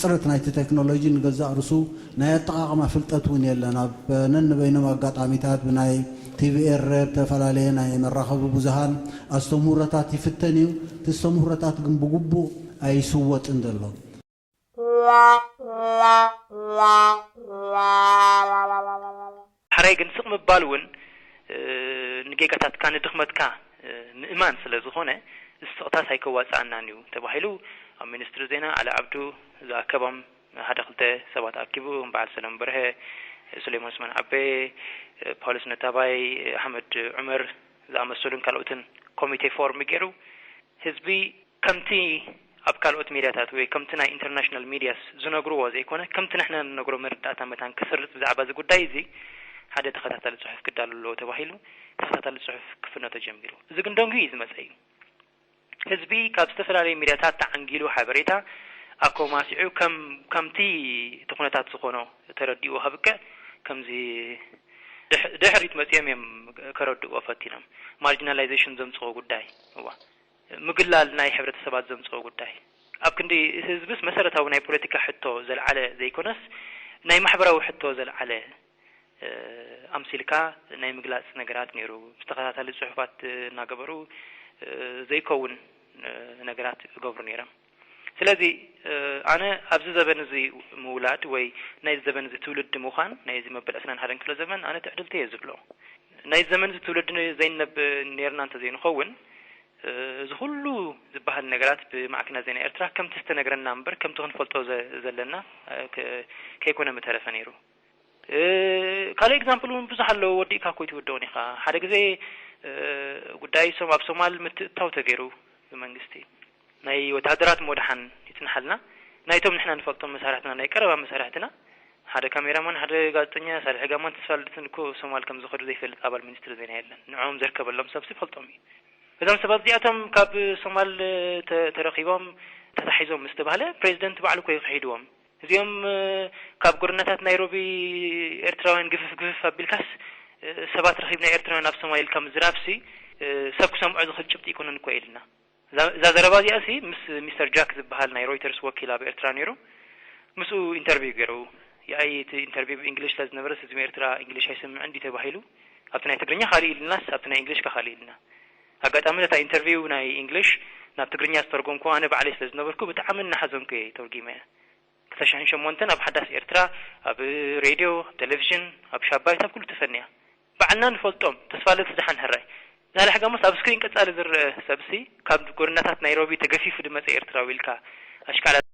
መሰረት ናይቲ ቴክኖሎጂ ንገዛእ ርሱ ናይ ኣጠቓቕማ ፍልጠት እውን የለን። ኣብ ነንበይኖም ኣጋጣሚታት ብናይ ቲቪ ኤረ፣ ዝተፈላለየ ናይ መራኸቢ ብዙሃን ኣስተምህሮታት ይፍተን እዩ። እቲ ኣስተምህሮታት ግን ብግቡእ ኣይስወጥን ዘሎ። ሕራይ ግን ስቕ ምባል እውን ንጌጋታትካ ንድኽመትካ ምእማን ስለ ዝኾነ፣ ስቕታስ ኣይከዋፅኣናን እዩ ተባሂሉ ኣብ ሚኒስትሪ ዜና ኣሊ ዓብዱ ዝኣከቦም ሓደ ክልተ ሰባት ኣኪቡ፣ በዓል ሰለሞን በርሀ፣ ሱሌማን ዑስማን ዓቤ፣ ፓውሎስ ነታባይ፣ ኣሕመድ ዑመር ዝኣመሰሉን ካልኦትን ኮሚቴ ፎርም ገይሩ፣ ህዝቢ ከምቲ ኣብ ካልኦት ሜድያታት ወይ ከምቲ ናይ ኢንተርናሽናል ሚድያስ ዝነግርዎ ዘይኮነ፣ ከምቲ ንሕና ንነግሮ መረዳእታ መታን ክስርጽ ብዛዕባ እዚ ጉዳይ እዚ ሓደ ተኸታታሊ ጽሑፍ ክዳሎ ኣለዎ ተባሂሉ ተኸታታሊ ጽሑፍ ክፍኖ ተጀሚሩ። እዚ ግን ደንጉዩ እዩ ዝመጸ እዩ። ህዝቢ ካብ ዝተፈላለዩ ሚድያታት ተዓንጊሉ ሓበሬታ ኣኮማሲዑ ከም ከምቲ እቲ ኩነታት ዝኾኖ ተረዲኡ ከብቅዕ ከምዚ ድሕሪት መጺኦም እዮም ከረድእዎ ፈቲኖም። ማርጂናላይዜሽን ዘምጽኦ ጉዳይ እዋ ምግላል ናይ ሕብረተሰባት ዘምጽኦ ጉዳይ ኣብ ክንዲ ህዝብስ መሰረታዊ ናይ ፖለቲካ ሕቶ ዘልዓለ ዘይኮነስ ናይ ማሕበራዊ ሕቶ ዘልዓለ ኣምሲልካ ናይ ምግላጽ ነገራት ነይሩ። ብተኸታታሊ ጽሑፋት እናገበሩ ዘይከውን ነገራት ይገብሩ ነይሮም። ስለዚ ኣነ ኣብዚ ዘበን እዚ ምውላድ ወይ ናይዚ ዘበን እዚ ትውልዲ ምዃን ናይዚ መበል ዕስራን ሓደን ክፍለ ዘመን ኣነ ትዕድልቲ እየ ዝብሎ። ናይዚ ዘመን እዚ ትውልዲ ዘይነብ ነርና እንተዘይንኸውን እዚ ኩሉ ዝበሃል ነገራት ብማዕከናት ዜና ኤርትራ ከምቲ ዝተነግረና እምበር ከምቲ ክንፈልጦ ዘለና ከይኮነ ምተረፈ ነይሩ። ካልእ ኤግዛምፕል እውን ብዙሕ ኣለዎ፣ ወዲእካ እኮ ኣይትውድኦን ኢኻ። ሓደ ግዜ ጉዳይ ሶም ኣብ ሶማል ምትእትታው ተገይሩ ብመንግስቲ ናይ ወተሃደራት እሞ ደሓን ይጽንሓልና፣ ናይቶም ንሕና ንፈልጦም መሳርሕትና ናይ ቀረባ መሳርሕትና ሓደ ካሜራማን ሓደ ጋዜጠኛ ሳልሒ ጋማን ተስፋልደትን እኮ ሶማል ከም ዝኸዱ ዘይፈልጥ ኣባል ሚኒስትሪ ዜና የለን። ንዕኦም ዘርከበሎም ሰብሲ ይፈልጦም እዩ። እዞም ሰባት እዚኣቶም ካብ ሶማል ተረኺቦም ተታሒዞም ምስ ተባህለ ፕሬዚደንት ባዕሉ እኮ እዩ ክሒድዎም። እዚኦም ካብ ጎደናታት ናይሮቢ ኤርትራውያን ግፍፍ ግፍፍ ኣቢልካስ ሰባት ረኺብና ኤርትራውያን ኣብ ሶማል ኢልካ ምዝራብሲ ሰብ ክሰምዖ ዝኽእል ጭብጢ ኣይኮነን እኮ ኢልና። እዛ ዘረባ እዚኣሲ ምስ ሚስተር ጃክ ዝበሃል ናይ ሮይተርስ ወኪል ኣብ ኤርትራ ነይሩ። ምስኡ ኢንተርቪው ገይሩ። ያኢ እቲ ኢንተርቪው ብእንግሊሽ ስለ ዝነበረስ ህዝቢ ኤርትራ እንግሊሽ ኣይሰምዕን ድዩ ተባሂሉ ኣብቲ ናይ ትግርኛ ካልእ ኢልናስ ኣብቲ ናይ እንግሊሽ ከ ካልእ ኢልና። ኣጋጣሚ ነታ ኢንተርቪው ናይ እንግሊሽ ናብ ትግርኛ ዝተርጎምኩዋ ኣነ ባዕለይ ስለ ዝነበርኩ ብጣዕሚ እናሓዘንኩ እየ ተርጒመያ። ክልተ ሽሕን ሸሞንተን ኣብ ሓዳስ ኤርትራ ኣብ ሬድዮ፣ ኣብ ቴሌቪዥን፣ ኣብ ሻባይት፣ ኣብ ኩሉ ተፈንያ። ባዕልና ንፈልጦም ተስፋለት ዝደሓን ሕራይ። ናልሕ ጋሞስ ኣብ ስክሪን ቀጻሊ ዝረአ ሰብሲ ካብ ጎደናታት ናይሮቢ ተገፊፉ ድመጸ ኤርትራዊ ኢልካ ኣሽካላት